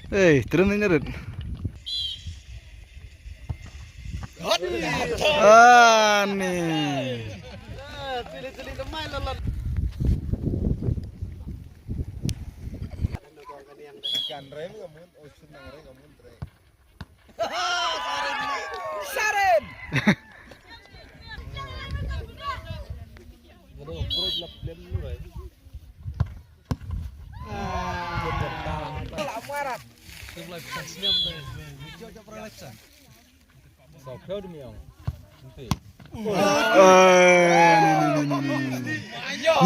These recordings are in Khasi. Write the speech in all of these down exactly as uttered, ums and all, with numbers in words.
Hey, turun ini, Red. Ani. Ikan rem kamu, oh, senang rem kamu, rem. Saren.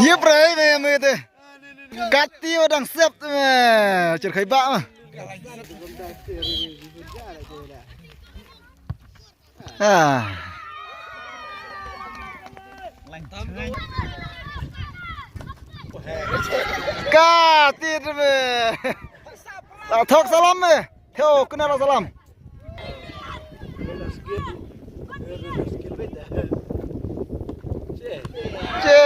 Ye prai me me te. Kati wa dang sep te me. Cer khai ba ma. Ah. Kati te me. La thok salam me. Theo kena la salam. Che.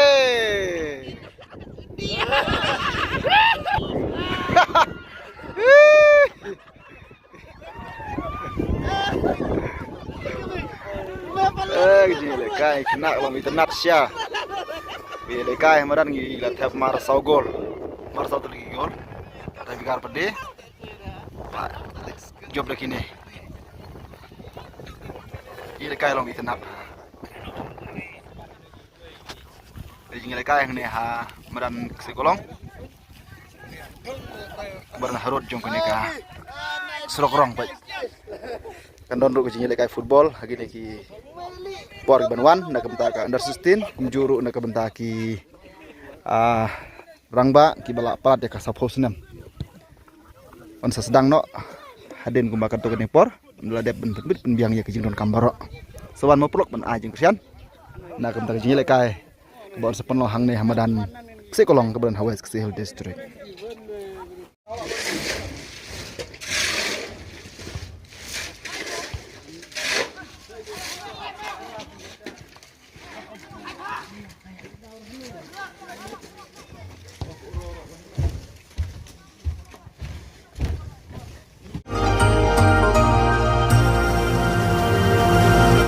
Eh, ka jingïalehkai khynnah long itynnad shisha. Ïalehkai madan ngi la thep mar saw gol. Mar saw tylli ki gol. Kata bikar pat de. Jop da kine. Ïalehkai long itynnad. Ka jingïalehkai hangne ha madan Ksikolong. Madan harud jong kane ka surok rong pat. Kan don ruh ka jingïalehkai football ha kine ki por ki ban wan na ka bynta ka under sixteen, kumjuh ruh na ka bynta ki, ah, rangbah kiba la palat ïa ka saphew snem. Yn sa sdang noh hadien kumba katto katne por, ynda la dep ban pynbit pynbiang ïa ka jingdonkam baroh. Sa wan mo paralok ban ai jingkyrshan na ka bynta ka jingïalehkai kaba yn sa pynlong hangne ha madan Ksikolong kaba don ha West Khasi Hills District.